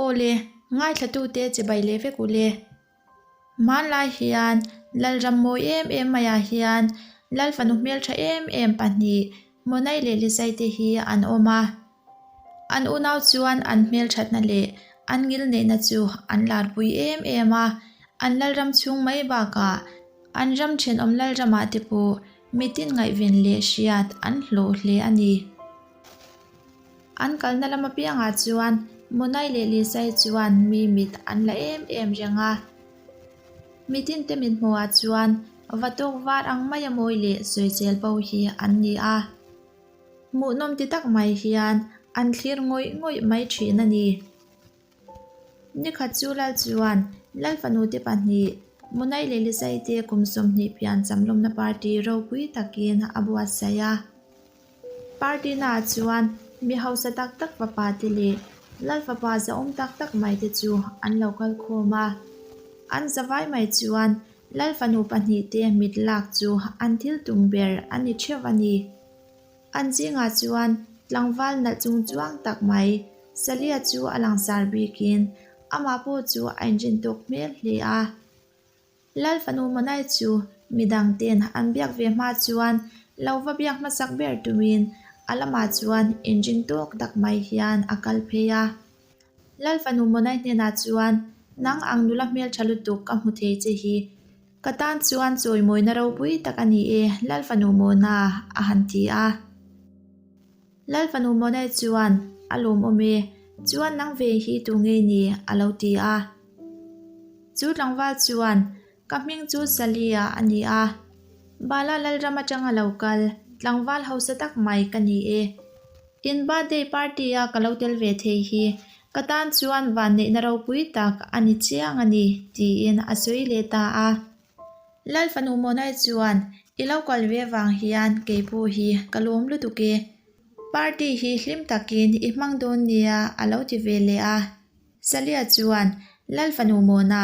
Aw le, ngaithlatute chibai leh vek u le. Hmanlai hian Lalram mawi em em maiah hian Lal fanu hmeltha em em pahnih Monai leh Lisai te hi an awm a. An unau chuan an hmelthatna leh an ngilneihna chu an larpui em em a, an Lalram chhung mai bakah an ram thenawm Lalramah te pawh mitin ngaihven leh hriat an hlawh hle a ni. An kalna lam apiangah chuan Monai leh Lisai chuan mi mit an la em em reng a. Mitinte mit hmuhah chuan va tawk var ang maia mawi leh sawisel bo hi an ni a. Hmuhnawm ti tak mai hian an thlir ngawih ngawih mai thin a ni. Nikhat chu Lal chuan Lal fanute pahnih Monai leh Lisai te kum 20 pian chamlawmna party ropui takin a buatsaih a. Party naah chuan mi hausa tak tak fapa te leh lal fapa zahawm tak tak mai te chu an lo kal khawm a. An zavai mai chuan lal fanu pahnih te mit lak chu an thil tum ber a ni theuh a ni. An zingah chuan tlangval nalh chung chuang tak mai Salia chu a langsar bikin amah pawh chu a inrin tawk hmel hle a. Lal fanu Monai chu midang ten an biak ve hma chuan lo va biak hmasak ber tumin a lamah chuan inring tawk tak mai hian a kal phei a. Lal fanu Monai hnenah chuan, Nang ang nula hmeltha lutuk ka hmu thei che hi ka tan chuan chawimawina ropui tak a ni e, Lal fanu Mona, a han ti a. Lal fanu Monai chuan, A lawmawm e, chuan nang ve hi tu nge ni? a lo ti a. Chu tlangval chuan, Ka hming chu Salia a ni a, Bala Lalram atanga lo kal, tlangval hausa tak mai ka ni e. In birthday party-a ka lo tel ve thei hi ka tan chuan vanneihna ropui tak a ni chiang a ni, tiin a sawi leh ta a. Lal fanu Monai chuan, I lo kal ve vang hian kei pawh hi ka lawm lutuk e. Party hi hlim takin i hmang dawn nia, a lo ti ve leh a. Salia chuan, Lal fanu Mona,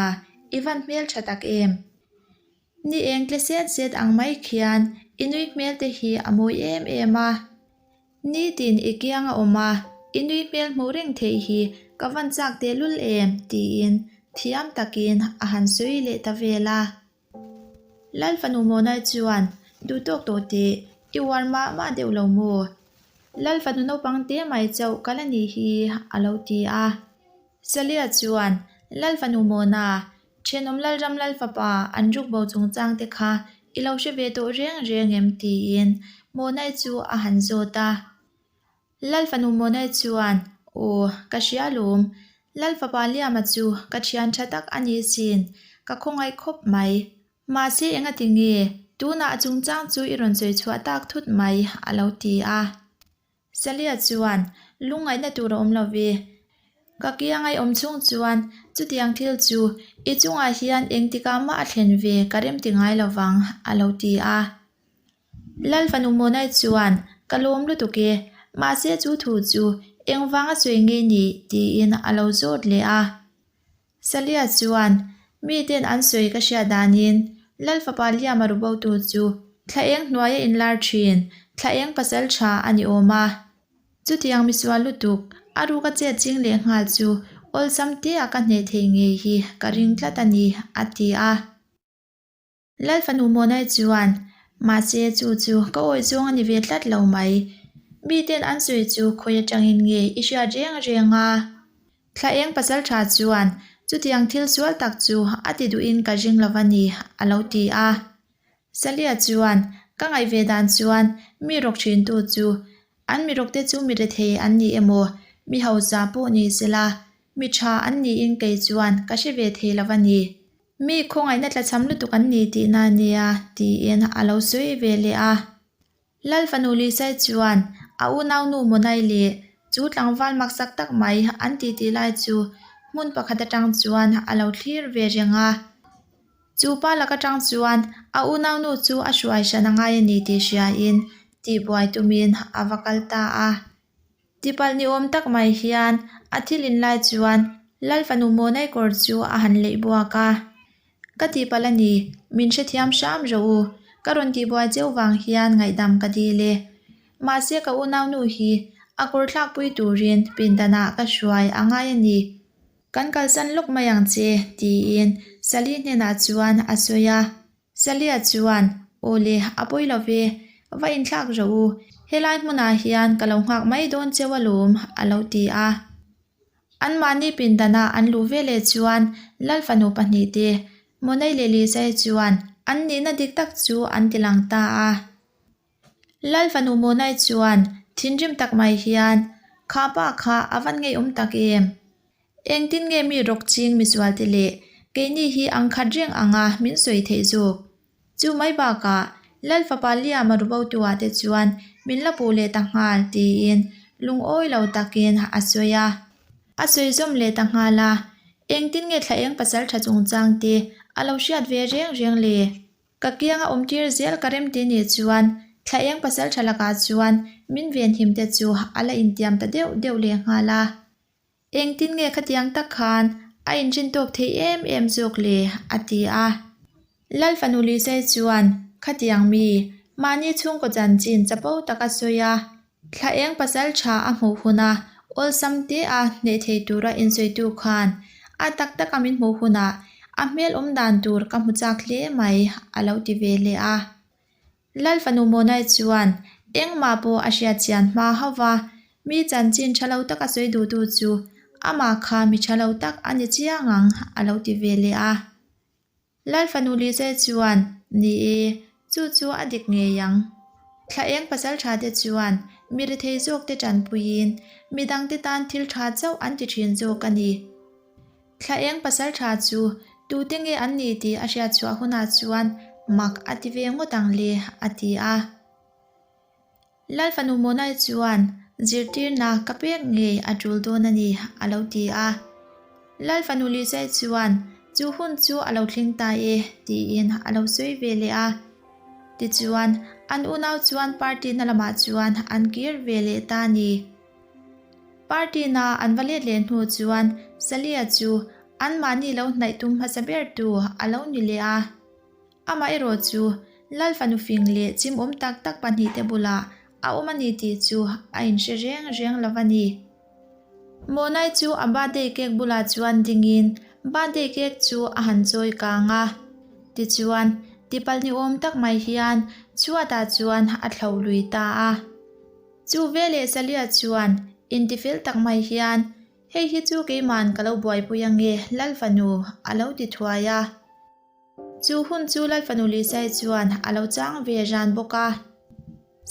i van hmel tha tak em? Ni eng tle set set ang mai khian i nui hmel te hi a mawi em em a. Nitin i kiang a awm a, i nui hmel hmuh reng theih hi ka van chak tehlul em? tiin thiam takin a han sawi leh ta vel a. Lal fanu Monai chuan, Duh tawk tawh teh, i uar mah mah deuh lo maw? Lal fanu naupang te mai chauh ka la nih hi, a lo ti a. Salia chuan, Lal fanu Mona, thenawm Lalram Lal fapa an ruk bo chungchang te kha i lo hre ve tawh reng reng em? tiin Monai chu a han zawt a. Lal fanu Monai chuan, Aw, ka hria lawm. Lal fapa Liama chu ka thian tha tak a ni sin, ka khawngaih khawp mai. Mahse engati nge, tunah a chungchang chu i rawn sawi chhuah tak thut mai, a lo ti a. Salia chuan, Lungngaihna tur a awm lo ve. Ka kiang ai awm chhung chuan chutiang thil chu i chungah hian engtikah mah a thlen ve ka remti ngai lo vang, a lo ti a. Lal fanu Monai chuan, Ka lawm lutuk e, mahse chu thu chu engvanga sawi nge ni? tiin a lo zawt leh a. Salia chuan, Miten an sawi ka hriat danin Lal fapa Liama rubotu chu thla eng hnuaia inlar thin, thla eng pasal tha a ni awm a. Chutiang misual lutuk, a ruka chet ching leh nghal chu awlsam tea ka hneh thei ngei hi ka ring tlat a ni, a ti a. Lal fanu Monai chuan, Mahse, chu chu ka awih zawng a ni ve tlat lo mai. Miten an sawi chu khawi atangin nge i hriat reng reng a? Thla eng pasal tha chuan, Chutiang thil sual tak chu a ti duhin ka ring lo va ni, a lo ti a. Salia chuan, Ka ngaih ve dan chuan mi rawk thintu chu an mi rawkte chu mi rethei an ni emaw, mi hausa pawh ni sela, mi tha an niin kei chuan ka hre ve thei lo va ni. Mi khawngaihna tlachham lutuk an ni tihna a nia, tiin a lo sawi ve leh a. Lal fanu Lisai chuan a unaunu Monai leh chu tlangval maksak tak mai an titi lai chu hmun pakhat atang chuan a lo thlir ve reng a. Chu pa lak atang chuan a unaunu chu a hruai hran a ngai a ni tih hriain tihbuai tumin a va kal ta a. Tipalh ni awm tak mai hian a thil in lai chuan Lal fanu Mawnai kawr chu a han leih buak a. Ka tihpalh a ni, min hrethiam hram rawh u, ka rawn tihbuai cheu vang hian ngaihdam ka dil e. Mahse ka unaunu hi a kawr thlakpui turin pindanah ka hruai a ngai a ni. Kan kalsan lawk mai ang che, tiin Sally hnenah chuan a sawi a. Sally-a chuan, Aw le, a pawi lo ve, va inthlak rawh u, helai hmunah hian ka lo nghak mai dawn cheu alawm, a lo ti a. Anmahni pindana an luh veleh chuan Lal fanu pahnihte, Monei leh Lisai chuan an nihna dik tak chu an tilang ta a. Lal fanu Monai chuan thinrim tak mai hian, Kha pa kha a van ngeiawm tak em? Engtin nge mi rawk ching misualte leh keini hi ang khat reng anga min sawi theih zawk? Chu mai bakah Lal fapa Liam a rubotuah te chuan min la puh leh ta nghal tiin lungawi lo takin a sawi a. A sawi zawm leh ta nghal a, engtin nge thla eng pasal tha chungchang te a lo hriat ve reng reng le? Ka kianga awm tir zel ka rem ti nih chuan thla eng pasal tha lakah chuan min venhim te chu a la intiam ta deuh deuh leh nghal a. Engtin nge khatiang tak khan a inrin tawk thei em em zawk le? a ti a. Lal fanu Lisai chuan khatiang mi, mahni chhungkaw chanchin chapo tak a sawi a. Thla eng pasal tha a hmuh huna awlsam te a hneh thei tura insawitu khan a tak taka min hmuh hunah a hmel awm dan tur ka hmu chak hle mai a lo ti ve leh a. Lal fanu Monai chuan engmah pawh a hriat chian hma hauh va, mi chanchin tha lo taka sawi duhtu chu amah kha mi tha lo tak a ni chiang ang a lo ti ve leh a. Lal fanu Lizai chuan, Ni e, chu chu a dik ngei ang. Thla eng pasal tha te chuan mi rethei zawk te tanpuiin mi dangte tan thil tha chauh an ti thin zawk a ni. Thla eng pasal tha chu tute nge an ni tih a hriat chhuah hunah chuan mak a ti ve ngawt ang le, a ti a. Lal fanu Monai chuan zirtirna ka pek ngei a tul dawn a ni, a lo ti a. Lal fanu Lisai chuan chu hun chu a lo thleng ta e, tiin a lo sawi ve leh a. Tichuan, an unau chuan party na lamah chuan an kir ve leh ta a ni. Party na an va let leh hnu chuan Salia chu anmahni lo hnaih tum hmasa bertu a lo ni leh a. Amah erawh chu Lal fanu fing leh chimawm tak tak pahnihte bulah a awm a ni tih chu a inhre reng reng lo a ni. Monai chu a birthday cake bulah chuan dingin birthday cake chu a han chawi kang a. Tichuan, tipalh ni awm tak mai hian chhuatah chuan a thlo lui ta a. Chu veleh Salia chuan intifel tak mai hian, Hei hi chu keima'n ka lo buaipui ange, Lal fanu, a lo ti thuai a. Chu hun chu Lal fanu Lisai chuan a lo chang ve ran bawk a.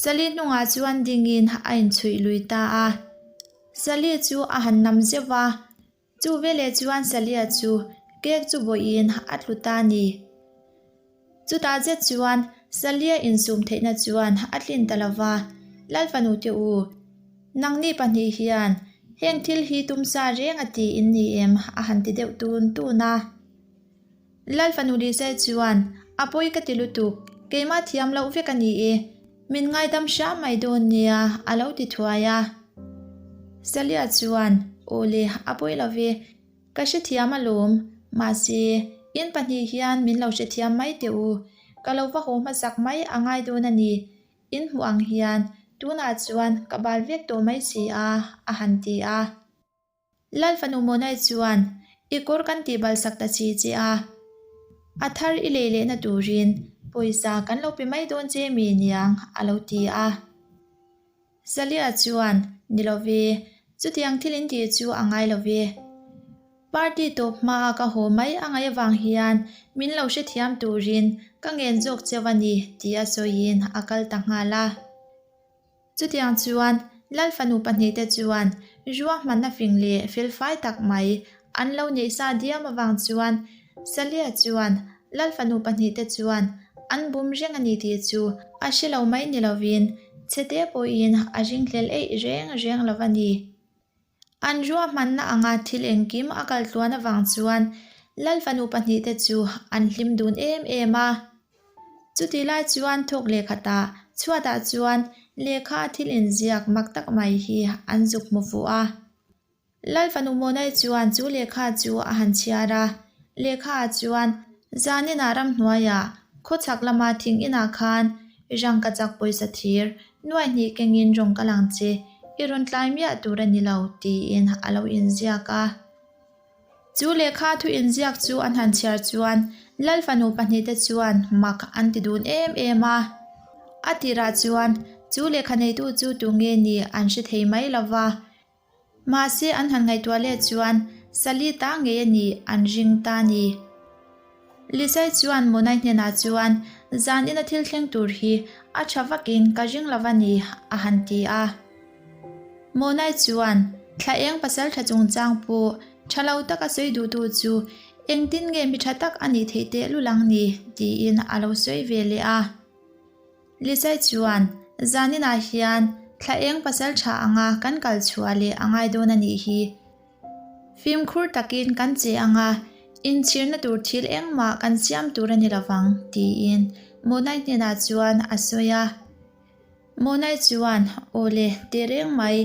Sally hnungah chuan dingin a inchhuih lui ta a. Sally chu a han nam zeuh va, chu veleh chuan Sally-a chu cake chu bawhin a tlu ta a ni. Chutah zet chuan Sally-a insum theihna chuan a tlin ta lo va, Lal fanu te u, nangni pahnih hian heng thil hi tumsa reng a ti in ni em? a han ti deuh tun tun a. Lal fanu Lisai chuan, A pawi ka ti lutuk, keimah thiam loh vek a ni e, min ngaidam hram mai dawn nia, a lo ti thuai a. Salia chuan, Aw le, a pawi lo ve, ka hrethiam alawm, mahse, in pahnih hian min lo hrethiam mai teh u, ka lo va haw hmasak mai a ngai dawn a ni, in hmuh ang hian tunah chuan ka bal vek tawh mai si a, a han ti a. Lal fanu Monai chuan, I kawr kan tih bal sak ta chi che a, a thar i lei lehna turin pawisa kan lo pe mai dawn che mi niang, a lo ti a. Salia chuan, Ni lo ve, chutiang thil in tih chu a ngai lo ve. Party tawp hmaa ka haw mai a ngaih avang hian min lo hrethiam turin ka ngen zawk cheu a ni, tia sawiin a kal ta nghal a. Chutiang chuan Lal fanu pahnihte chuan ruahmanna fing leh felfai tak mai an lo neih sa diam avang chuan Salia chuan Lal fanu pahnihte chuan an bum reng a ni tih chu a hre lo mai ni lovin chhete pawhin a ringhlel eih reng reng lo a ni. An ruahmanna anga thil engkim a kal tluan avang chuan Lal fanu pahnihte chu an hlim dun em em a. Chutih lai chuan thawk lehkhatah chhuatah chuan lehkha thil inziak mak tak mai hi an zuk hmu fuh a. Lal fanu Monai chuan chu lehkha chu a han chhiar a, lehkhaah chuan zaninah ramhnuaiah khawchhak lama thing inah khan Rangka chak pawisa thir nuai hnih kengin rawng ka lang che, i rawn tlai miah tur a ni lo, tiin a lo inziak a. Chu lehkha thu inziak chu an han chhiar chuan Lal fanu pahnihte chuan mak an ti dun em em a. A tirah chuan chu lehkha neitu chu tunge ni an hre thei mai lo va. Mahse an han ngaihtuah leh chuan Sally ta ngei a nih an ring ta ni. Lisai chuan Monai hnenah chuan zan ina thil thleng tur hi a tha vakin ka ring lo va ni a han ti a. Monai chuan thla eng pasal tha chungchang pawh tha lo taka sawi duhtu chu engtin nge mi tha tak a nih theih tehlul ang ni tiin a lo sawi ve leh a. Lisai chuan, Zaninah hian thla eng pasal tha anga kan kal chhuah leh a ngai dawn a nih hi. Fimkhur takin kan che anga inchhirna tur thil engmah kan siam tur a ni lovang, tiin Monai hnenah chuan a sawi a. Monai chuan, Aw le, teh reng mai,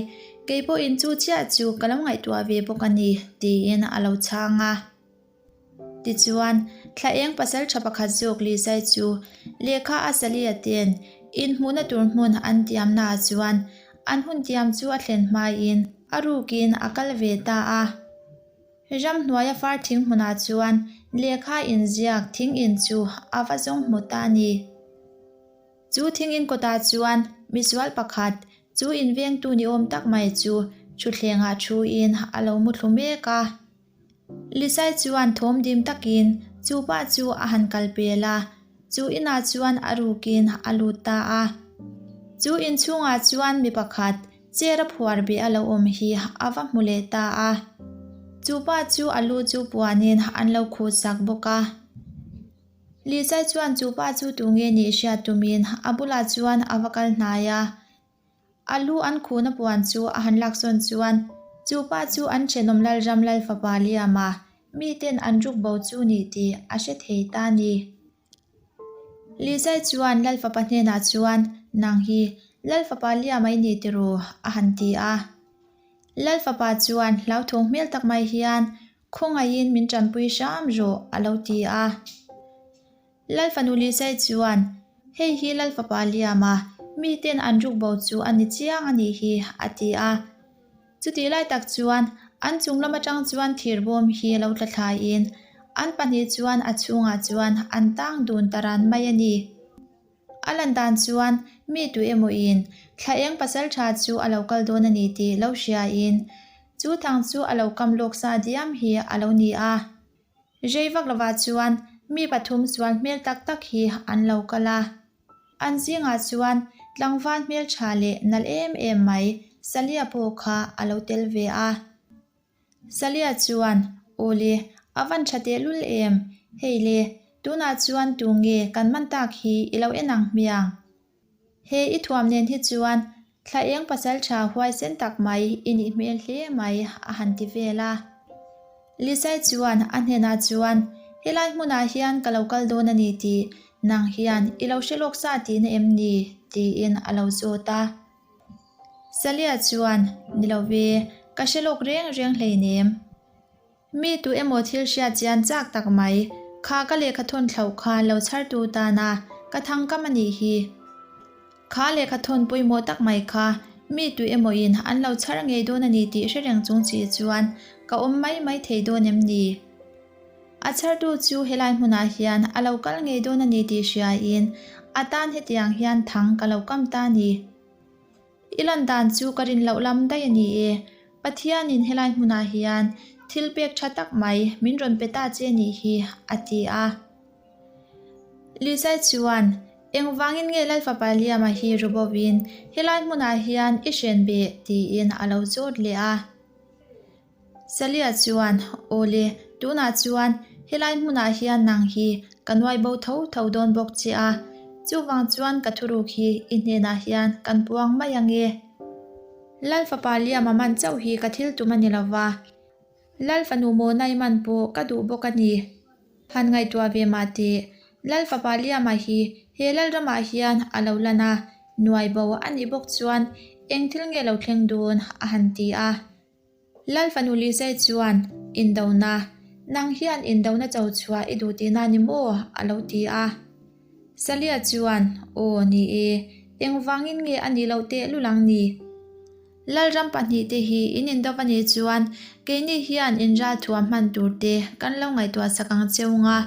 kei pawhin chu chiah chu ka lo ngaihtuah ve bawk a ni, tiin a lo chhang a. Tichuan, thla eng pasal tha pakhat zawk Lizai chu lehkha a Salia ten inhmuhna tur hmun an tiamnaah chuan an hun tiam chu a thlen hmain a rukin a kal ve ta a. Ramhnuaia far thing hmunah chuan lehkha inziak thing in chu a va zawng hmu ta a ni. Chu thing in kawtah chuan misual pakhat chu invengtu ni awm tak mai chu thutthlengah thuin a lo muthlu mek a. Lisai chuan thawm dim takin chu pa chu a han kal pel a, chu inah chuan a rukin a lut ta a. Chu inchhungah chuan mi pakhat chair a phuar beh a lo awm hi a va hmu leh ta a. Chu pa chu a lu chu puanin an lo khuh sak bawk a. Lisai chuan chu pa chu tunge nih hriat tumin a bulah chuan a va kal hnai a. A lu an khuhna puan chu a han laksawn chuan chu pa chu an thenawm Lalram Lalfapa Liama miten an ruk bo chu nih tih a hre thei ta a ni. Lizai chuan Lalfapa hnenah chuan, Nang hi Lalfapa Liama i ni tiraw? a han ti a. Lalfapa chuan hlauthawng hmel tak mai hian, Khawngaihin min tanpui hram rawh, a lo ti a. Lalfanu Lisai chuan, Hei hi Lalfapa Liama, miten an ruk bo chu a ni chiang a nih hi, a ti a. Chutih lai tak chuan an chung lam atang chuan thir bawm hi lo tla thlaiin an pahnih chuan a chhungah chuan an tang dun ta ran mai a ni. A lan dan chuan mi tu emawin thla eng pasal tha chu a lo kal dawn a ni tih lo hriain chu thang chu a lo kam lawk sa diam hi a lo ni a. Rei vak lovah chuan mi pathum sual hmel tak tak hi an lo kal a. An zingah chuan tlangval hmeltha leh nalh em em mai Salia pawh kha a lo tel ve a. Salia chuan, Aw le, a van tha tehlul em? Hei le, tunah chuan tu nge kan man tak hi i lo en ang hmiang? He i thuam nen hi chuan thla eng pasal tha huaisen tak mai i nih hmel hle mai a han ti vel a. Lisai chuan a hnenah chuan, Helai hmunah hian ka lo kal dawn a ni tih nang hian i lo hre lawk sa tihna em ni? tiin a lo zawt a. Salia chuan, Ni lo ve, ka hre lawk reng reng hleinem. Mi tu emaw thil hriat chian chak tak mai, kha ka lehkha thawn thlauh kha lo chhartu tana ka thangkam a nih hi. Kha lehkha thawn pawimawh tak mai kha mi tu emaw in an lo chhar ngei dawn a ni tih hre reng chung chi chuan ka awm mai mai thei dawn em ni? A chhartu chu helai hmunah hian a lo kal ngei dawn a ni tih hriain a tan hetiang hian thang ka lo kam ta a ni. I lan dan chu ka rin loh lam daih a ni e. Pathianin helai hmunah hian thil pek tha tak mai min rawn pe ta che nih hi, a ti a. Lizai chuan, Engvangin nge Lalfapa Liama hi Rubovin helai hmunah hian i hren beh? tiin a lo zawt leh a. Salia chuan, Aw le, tunah chuan helai hmunah hian nang hi ka nuai bo tho tho dawn bawk che a, chuvang chuan ka thuruk hi i hnenah hian kan puang mai ang e. Lal fapa Liama man chauh hi ka thil tum a ni lo va, Lal fanu Mawnai man pawh ka duh bawk a ni. Han ngaihtuah ve mah teh, Lal fapa Liama hi he lal ramah hian a lo lan a, nuai bo a nih bawk chuan eng thil nge lo thleng dawn a han ti a. Lal fanu Lizai chuan, Indona, nang hian indona cho chhuah i duh tihna ni maw? a lo ti a. Salia chuan, Aw, ni e, engvangin nge a nih loh tehlul ang ni? Lalram pahnihte hi in indawp a nih chuan keini hian inralthuam hman turte kan lo ngaihtuah sak ang cheu nga,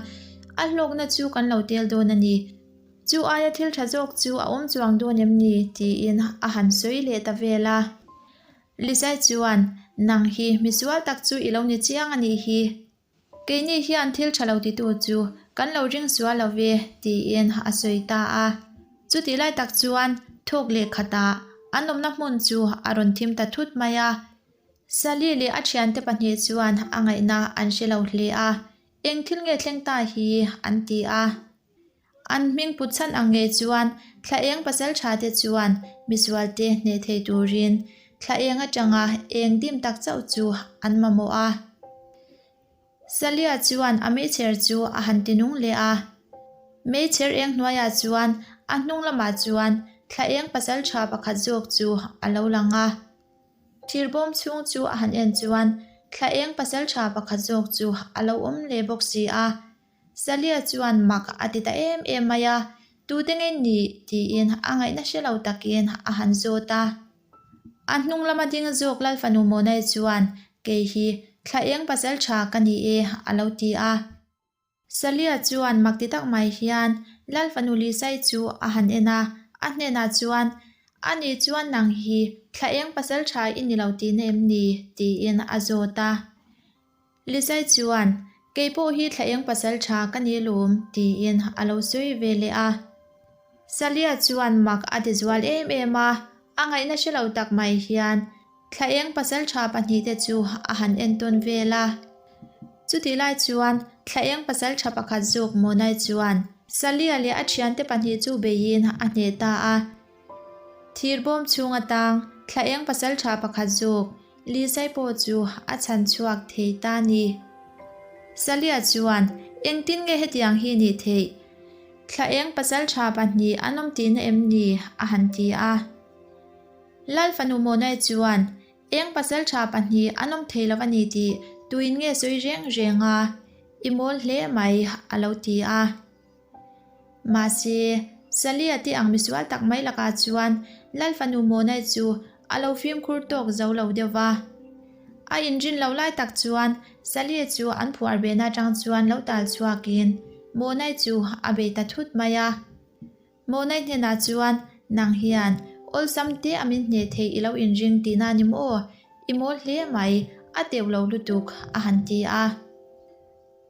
a hlawkna chu kan lo tel dawn a ni. Chu aia thil tha zawk chu a awm chuang dawn em ni? tiin a han sawi leh ta vel a. Lizai chuan, Nang hi misual tak chu i lo ni chiang a nih hi. Keini hian thil tha lo titu chu kan lo ring sual lo ve, tiin a sawi ta a. Chutih lai tak chuan thawk leh khatah an awmna hmun chu a rawn thim ta thut mai a. Sally leh a thiante pahnih chuan a ngaihna an hre lo hle a, Eng thil nge thleng ta hi? an ti a. An hming put chhan ang ngei chuan thla eng pasal tha te chuan misualte hneh thei turin thla eng atanga eng dim tak chauh chu an mamawh a. Salia chuan a meichher chu a han ti nung leh a. Meichher eng hnuaiah chuan a hnung lamah chuan thla eng pasal tha pakhat zawk chu a lo lang a. Thirbawm chhung chu a han en chuan thla eng pasal tha pakhat zawk chu a lo awm leh bawk si a. Salia chuan mak a ti ta em em mai a, Tute nge nih? tiin a ngaihna hre lo takin a han zawt a. A hnung lama ding zawk Lalfanu Monai chuan, Kei hi thla eng pasal tha ka ni e, a lo ti a. Salia chuan mak ti tak mai hian Lalfanu Lisai chu a han en a, a hnenah chuan, Ani chuan nang hi thla eng pasal tha i ni lo tihna em ni? tiin a zawt a. Lizai chuan, Kei pawh hi thla eng pasal tha ka ni lawm, tiin a lo sawi ve leh a. Salia chuan mak a ti zual em em a, a ngaihna hre lo tak mai hian thla eng pasal tha pahnihte chu a han entawn vel a. Chutih lai chuan thla eng pasal tha pakhat zawk Monai chuan Salia leh a thiante pahnih chu beiin a hneh ta a. Thirbawm chhung atang thla eng pasal tha pakhat zawk Lizai pawh chu a chhan chhuak thei ta ni. Salia chuan, Engtin nge hetiang hi nih theih? Thla eng pasal tha pahnih an awm tihna em ni? a han ti a. Lal fanu Monai chuan, Eng pasal tha pahnih an awm thei lo a ni tih tuin nge sawi reng reng a, i mawl hle mai, a lo ti a. Mahse, Salia te ang misual tak mai lakah chuan Lal fanu Monai chu a lo fimkhur tawk zo lo deuh va. A inrin lo lai tak chuan Salia chu an phuar behna atang chuan lo tal chhuakin Monai chu a bei ta thut mai a. Monai hnenah chuan, Nang hian awlsam te a min hneh theih i lo inring tihna a ni maw? I mawl hle mai, a teuh lo lutuk, a han ti a.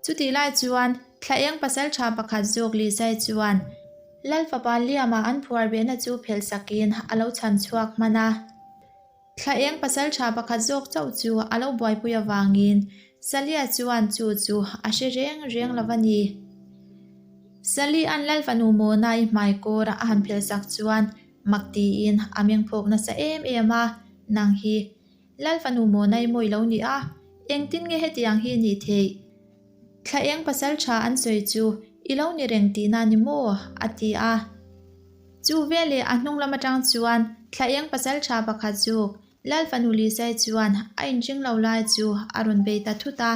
Chutih lai chuan thla eng pasal tha pakhat zawk Lizai chuan Lal fapa Liama an phuar behna chu phelh sakin a lo chhan chhuak hman a. Thla eng pasal tha pakhat zawk chauh chu a lo buaipui avangin Salia chuan chu chu a hre reng reng lo a ni. Sali-a'n Lal fanu Mona-i hmaikawr a han phelh sak chuan mak tiin a mengphawk nasa em em a, Nang hi Lal fanu maw nai mawi lo ni a, engtin nge hetiang hi nih theih? Thla eng pasal tha an sawi chu i lo ni reng tihna ni maw? a ti a. Chu veleh a hnung lam atang chuan thla eng pasal tha pakhat zuk Lal fanu Lisai chuan a inring lo lai chu a rawn bei ta thut a.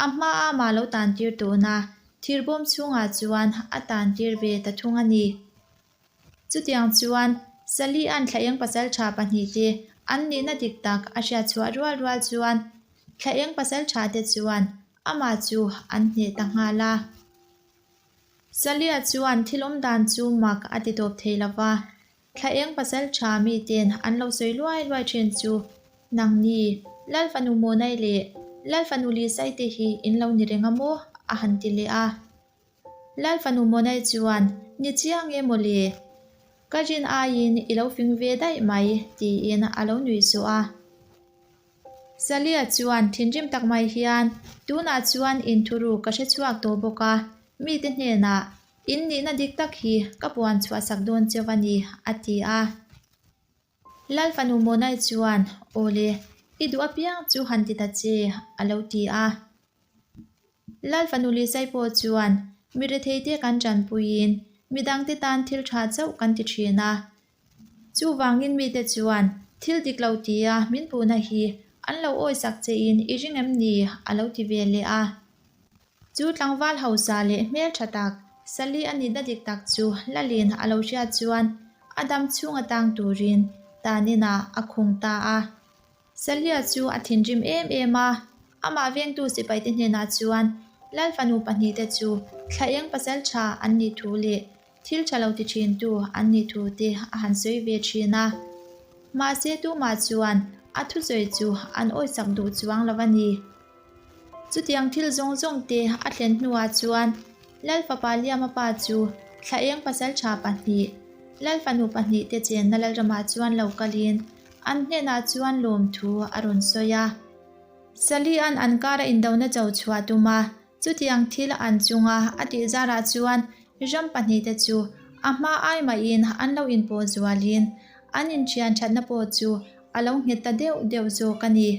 A hma a mah lo tan tir tawhna thirbawm chhungah chuan a tan tir ve ta thung a ni. Chutiang chuan, Sally-a'n thla eng pasal tha pahnihte an nihna dik tak a hriat chhuah rual rual chuan thla eng pasal tha te chuan amah chu an hneh ta nghal a. Sally-a chuan thil awm dan chu mak a ti tawp thei lo va, thla eng pasal tha miten an lo sawi luai luai thin chu nangni Lal fanu Monai leh Lal fanu Lisai te hi in lo ni reng a maw? a han ti leh a. Lal fanu Monai chuan, Ni chiang e mawle, ka rin aiin i lo fing ve daih mai, tiin a lo nuih zawh a. Salia chuan thinrim tak mai hian, Tunah chuan in thuru ka hre chhuak tawh bawk a, mite hnenah in nihna dik tak hi ka puan chhuah sak dawn cheu a ni, a ti a. Lal fanu Monai chuan, Awle, i duh apiang chu han ti ta che, a lo ti a. Lal fanu Lisai pawh chuan, Mi retheite kan tanpuiin midangte tan thil tha chauh kan ti thin a. Chuvangin mite chuan thil dik lo tia min puhna hi an lo awisak chein i ring em ni? a lo ti ve leh a. Chu tlangval hausa leh hmel tha tak, Sally a nihna dik tak chu Lalin a lo hriat chuan a dam chhung atang turin. Tan inah a khung ta a. Salia chu a thinrim em em a, amah vengtu sipaite hnenah chuan Lal fanu pahnihte chu thla eng pasal tha an nih thu leh thil tha lo ti thintu an nih thu te a han sawi ve thin a. Mahse tumah chuan a thusawi chu an awisak duh chuang lo a ni. Chutiang thil zawng zawng te a thlen hnuah chuan Lal fapa Liama pa chu thla eng pasal tha pahnih, Lal fanu pahnih te chenna Lalramah chuan lo kalin an hnenah chuan lawmthu a rawn sawi a. Sali-a'n an kara indona cho chhuah tum a, chutiang thil an chunga a tih zarah chuan ram pahnihte chu a hma ai mahin an lo inpawh zualin an inthian thatna pawh chu a lo nghet ta deuh deuh zawk a ni.